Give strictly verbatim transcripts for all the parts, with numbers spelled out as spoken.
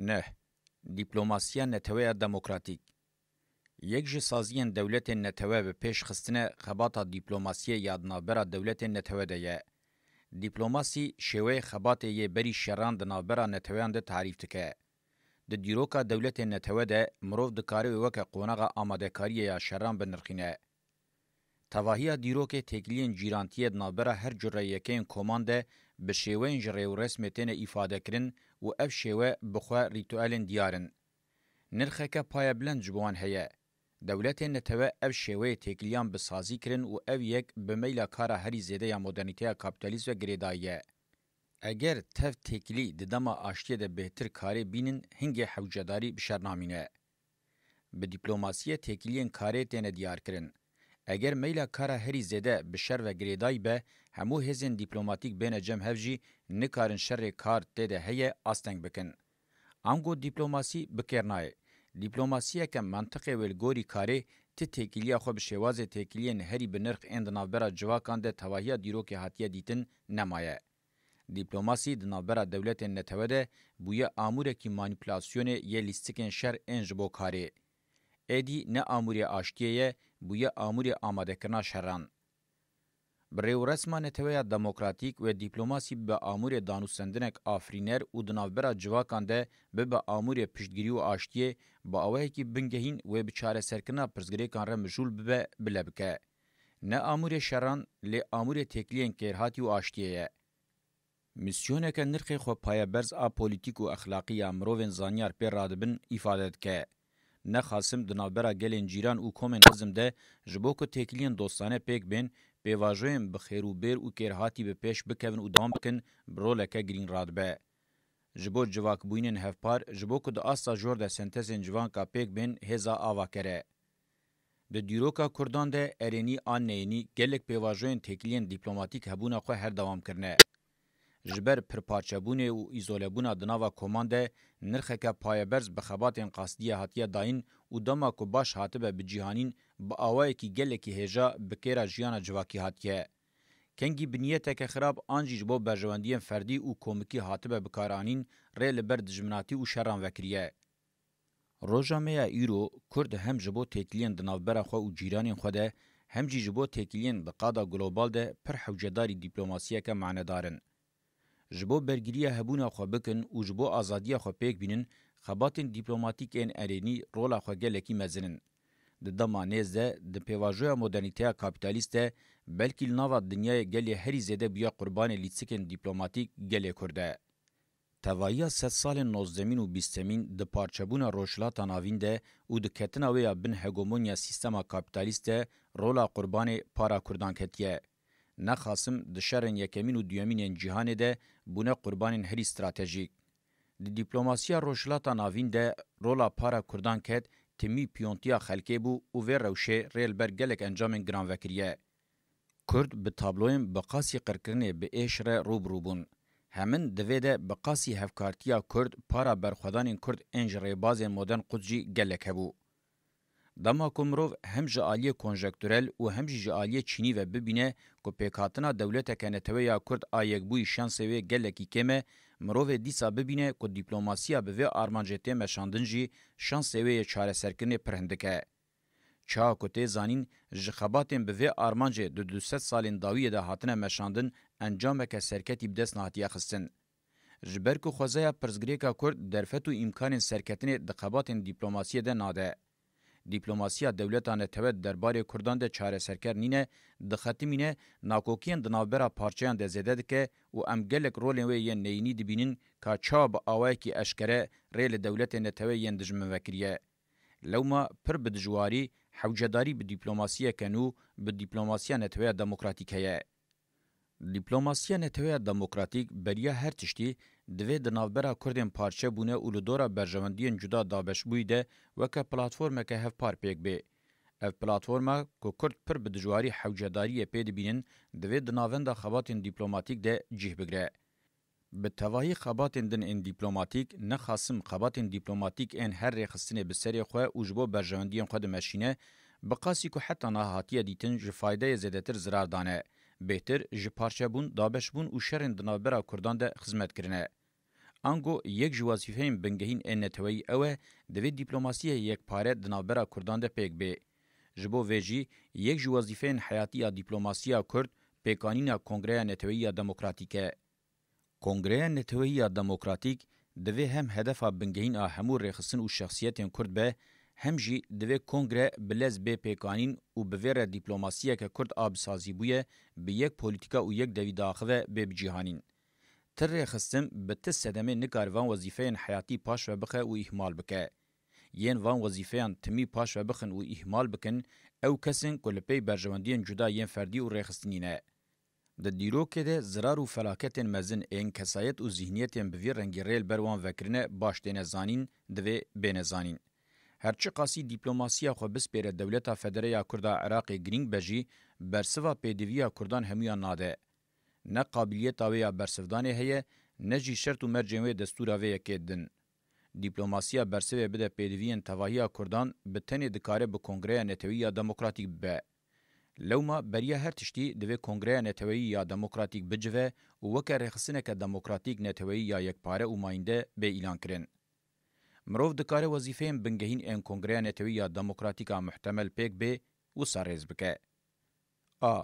Neh. Dîplomasiya Neteweya Demokratîk. Yek ji saziyên dewletên netewe bi pêş xistine xebata dîplomasiyê ya di navbera dewletên netewe de ye. Dîplomasî şêweyê xebatê yê berî şeran di navbera neteweyan de tarîf dike. Di dîroka dewletên netewe de mirov dikare wê weke qonaxa amadekariyê ya şeran binirxîne. Tevahiya dîrokê têkiliyên cîrantiyê di navbera her cure yekeyên koman de bi şêweyên ji rêwresmê têne îfadekirin û ev şêwe bi xwe rîtuelên diyar in. Nirxeke payebilend ji bo wan heye. Dewletên netewe ev şêweyê têkiliyan bi sazî kirin û ev yek bi meyla kara herî zêde ya modernîteya kapîtalîst ve girêdayî ye. Eger tev têkilî di dema aştiyê de bêhtir karê bînin, hingê hewcedarî bi şer namîne. Bi dîplomasiyê têkiliyên karê têne diyarkirin. Eger meyla kara herî zêde bi şer ve girêdayî be, hemû hêzên dîplomatîk bêne cem hev jî nikarin şerê kar tê de heye asteng bikin. Ango dîplomasî bi kêr nayê. Dîplomasiyeke mentiqê wê li gorî karê ti têkiliya xwe bi şêwazê têkiliyên herî bi nirx ên di navbera civakan de tevahiya dîrokê hatiye dîtin nemaye. Dîplomasî di navbera dewletên netewe de bûye amûrekî manîpulasyonê yê lîstikên şer ên ji bo karê. Êdî ne amûrê aştiyê ye, bûye amûrê amadekirina şeran. Bi rêwresma neteweya demokratîk wê dîplomasî bibe amûrê danûstendinek afirîner û di navbera civakan de bibe amûrê piştgirî û aştiyê, bi awayekî bingehîn wê bi çareserkirina pirsgirêkan re mijûl bibe, bile bike. Ne amûrê şeran, lê amûrê têkiliyên kêrhatî û aştiyê ye. Mîsyoneke nirxê xwe payeberz a polîtîk û exlaqî ya mirovên zanyar pê radibin îfade dike. Ne Xasim di navbera gelên cîran û komên xizm de ji bo ku têkiliyên dostane pêk bên, pêvajoyên bi xêr û bêr û kêrhatî bi pêş bikevin û dewam bikin, bi roleke girîng radibe. Ji bo civakbûyînên hevpar, ji bo ku di asta jor de sentezên civanka pêk bên, hêza ava kere. Di dîroka Kurdan de erênî an neyênî gelek pêvajoyên têkiliyên dîplomatîk hebûna xwe her dewam kirine. Ji ber pirparçebûnê û îzolebûna di nava koman de nirxeke payeberz bi xebatên qasdiyê hatiye dayîn û dema ku baş hatibe bicîhanîn, bi awayekî gelekî hêja bi kêra jiyana civakî hatiye. Kengî bi niyeteke xirab an jî ji bo berjewendiyên ferdî û komikî hatibe bikaranîn, rê li ber dijminatî û şeran vekiriye. Roja me ya îro, Kurd hem ji bo têkiliyên di navbera xwe û cîranên xwe de, hem jî ji bo têkiliyên di qada global de pir hewcedarî dîplomasiyeke manedar in. Ji bo bergiriya hebûna xwe bikin û ji bo azadiya xwe pêk bînin, xebatên dîplomatîk ên erênî rola xwe gelekî mezin in. Di dema nêz de, di pêvajoya modernîteya kapîtalîst de, belkî li nava dinyayê gelê herî zêde bûye qurbanê lîstikên dîplomatîk gelê Kurd e. Tevahiya sedsalên nozdemîn û bîstemîn di parçebûna Rojhilata Navîn de û di ketina wê ya bin hegemonya sîstema kapîtalîst de rola qurbanê para Kurdan ketiye. Ne Xasim di şerên yekemîn û duyemîn ên cîhanê de bûne qurbanên herî stratejîk. Di dîplomasiya Rojhilata Navîn de rola para Kurdan ket, timî piyontiya xelkê bû û vê rewşê rê li ber gelek encamên giran vekiriye. Kurd bi tabloyên bi qasî qirkirinê bi êş re rû bi rû bûn. Hemin di vê de bi qasî hevkartiya Kurd para berxwedanên Kurd ên ji rêbazên modern Quds jî gelek hebû. Dema ku mirov hem ji aliyê konjekturel û hem jî ji aliyê çînî ve bibîne ku pêkhatina dewleteke netewe ya Kurd a yekbûyî şansê wê gelekî kêm e, mirovê dîsa bibîne ku dîplomasiya bi vê armancê tê meşandin jî şansê wê yê çareserkirinê pir hindik e. Çawa ku tê zanîn, ji xebatên bi vê armancê di du sed salên dawiyê de hatine meşandin, encameke serketî bi dest nehatiye xistin. Ji ber ku xwezaya pirsgirêka Kurd derfet û îmkanên serketinê di xebatên dîplomasiyê de nade. Dîplomasiya dewleta netewe di derbarê Kurdan de çareserker nîne, dixetimîne, nakokiyên di navbera parçeyan de zêde dike û em gelek rolên wê yên neyînî dibînin ka çawa bi awayekî eşkere rê li dewletên netewe yên dijmin vekiriye. Lewma pir bi dijwarî hewcedarî bi dîplomasiyeke nû, bi dîplomasiya neteweya demokratîk heye. Dîplomasiya neteweya demokratîk beriya her tiştî divê di navbera Kurdên parçe bûne û li dora berjewendiyên cuda dabeşbûyî de weke platformeke hevpar pêk bê. Ev platforma ku Kurd pir bi dijwarî hewcedariyê pê dibînin, divê di navenda xebatên dîplomatîk de cih bigre. Bi tevahî xebatên din ên dîplomatîk, ne Qasim xebatên dîplomatîk ên her rêxistinê bi serê xwe û ji bo berjewendiyên xwe dimeşîne, bi qasî ku heta niha hatiye dîtin ji faydeyê zêdetir zirar dane, bêhtir ji parçebûn, dabeşbûn û şerên di navbera Kurdan de xizmet kirine. Ango yek ji wezîfeyên bingehîn ên neteweyî ew e, divê dîplomasiyê yekpare di navbera Kurdan de pêk bê. Ji bo vê jî yek ji wezîfeyên heyatî ya dîplomasiya Kurd pêkanîna Kongreya Neteweyî ya Demokratîk e. Kongreya Neteweyî ya Demokratîk divê hem hedefa bingehîn a hemû rêxistin û şexsiyetên Kurd be, hem jî divê kongre bi lez bê pêkanîn û bi vê re dîplomasiyeke Kurd a bi sazî bûye, bi yek polîtîka û yek devî diaxive bê bicîhanîn. Ti rêxistin bi ti sedemê nikare van wezîfeyên heyatî paş ve bixe û îhmal bike. Yên van wezîfeyan timî paş ve bixin û îhmal bikin, ew kes in ku li pey berjewendiyên cuda yên ferdî û rêxistinî ne. Di dîrokê de zirar û felaketên mezin ên kesayet û zihniyetên bi vî rengî rê li ber wan vekirine baş têne zanîn, divê bêne zanîn. Her çiqasî dîplomasiya xwe bispêre dewleta federe ya Kurd a Iraqê girîng be jî, bersiva pêdiviya Kurdan hemûyan nade. Ne qabiliyeta wê ya bersivdanê heye, ne jî şert û mercên wê destûra vê yekê din. Dîplomasiya bersivê bide pêdiviyên tevahiya Kurdan bi tenê dikare bi Kongreya Neteweyî ya Demokratîk bibe. Lewma beriya her tiştî divê Kongreya Neteweyî ya Demokratîk bicive û weke rêxistineke demokratîk neteweyî ya yekpare û mayînde bê îlankirin. Mirov dikare wezîfeyên bingehîn ên Kongreya Neteweyî ya Demokratîk a muhtemel pêk bê wisa rêz bike. A.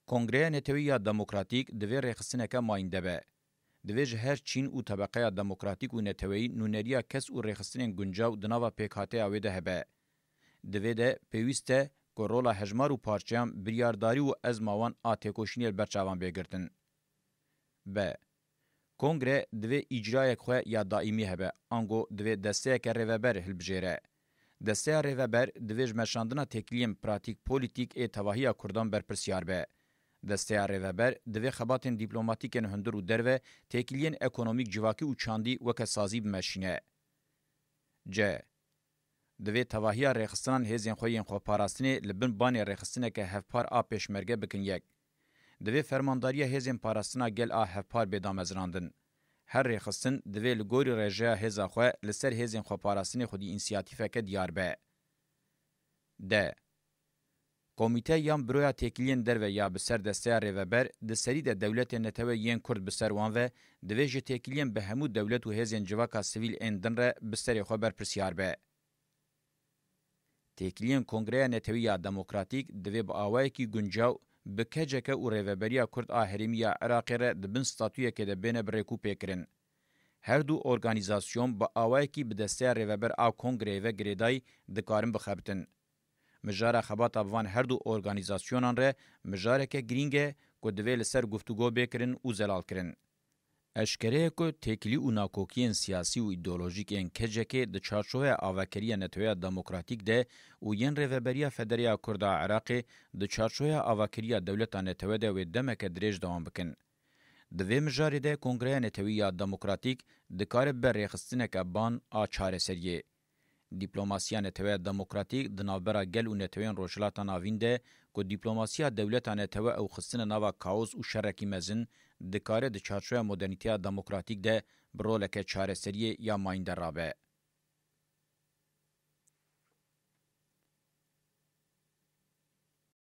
Kongreya Neteweyî ya Demokratîk divê rêxistineke mayînde be. Divê ji her çîn û tebeqeya demokratîk û neteweyî nûneriya kes û rêxistinên guncaw di nava pêkhateya wê de hebe. Divê de pêwîst e ku rola hejmar û parçeyan, biryardarî û ezma wan a têkoşînê li ber çavan bê girtin. B. Kongre divê îcrayek xwe ya daîmî hebe, ango divê desteyeke rêveber hilbijêre. Desteya rêveber divê ji meşandina têkiliyên pratîk polîtîk ê tevahiya Kurdan berpirsyar be. Desteya rêveber divê xebatên dîplomatîk ên hundir û derve, têkiliyên ekonomîk, civakî û çandî weke sazî bimeşîne. C. Divê tevahiya rêxistinan hêzên xwe yên xweparastinê li bin banê rêxistineke hevpar a pêşmerge bikin yek. Divê fermandariya hêzên parastina gel a hevpar bê damezrandin. Her rêxistin divê li gorî rêjeya hêza xwe li ser hêzên xweparastinê xwedî însiyatîfeke diyar be. D. Komîte yan Buroya Têkiliyên Derve ya bi ser desteya Rêveber di serî de dewletên netewe yên Kurd bi ser wan ve, divê ji têkiliyên bi hemû dewlet û hêzên civaka sivîl ên din re bi serê xwe berpirsiyar be. Têkiliyên Kongreya Netewî ya Demokratîk divê bi awayekî guncaw bi K C K û Rêveberiya Kurd a Herêmî ya Iraqê re di bin statûyekê de bêne bi rêk û pêkirin. Her du organîzasyon bi awayekî bi desteya Rêveber a Kongreyê ve girêdayî dikarin bixebitin. Mijara xebata bi van her du organîzasyonan re mijareke girîng e ku divê li ser guftûgo bê kirin û zelal kirin. Eşkere ye ku têkilî û nakokiyên siyasî û îdeolojîk ên K C K di çarçoveya avakiriya Neteweya Demokratîk de û yên Rêveberiya Federeya Kurd a Iraqê di çarçoveya avakiriya dewleta netewe de wê demeke dirêj dewam bikin. Di vê mijarê de Kongreya Netewî ya Demokratîk dikare bibe rêxistineke ban a çareseriyê. Dîplomasiya neteweya demokratîk di navbera gel û neteweyên Rojhilata Navîn de ku dîplomasiya dewleta netewe ew xistine nava kaos û şerekî mezin, dikare di çarçoya modernîteya demokratîk de bi roleke çareseriyê ya mayînde rabe.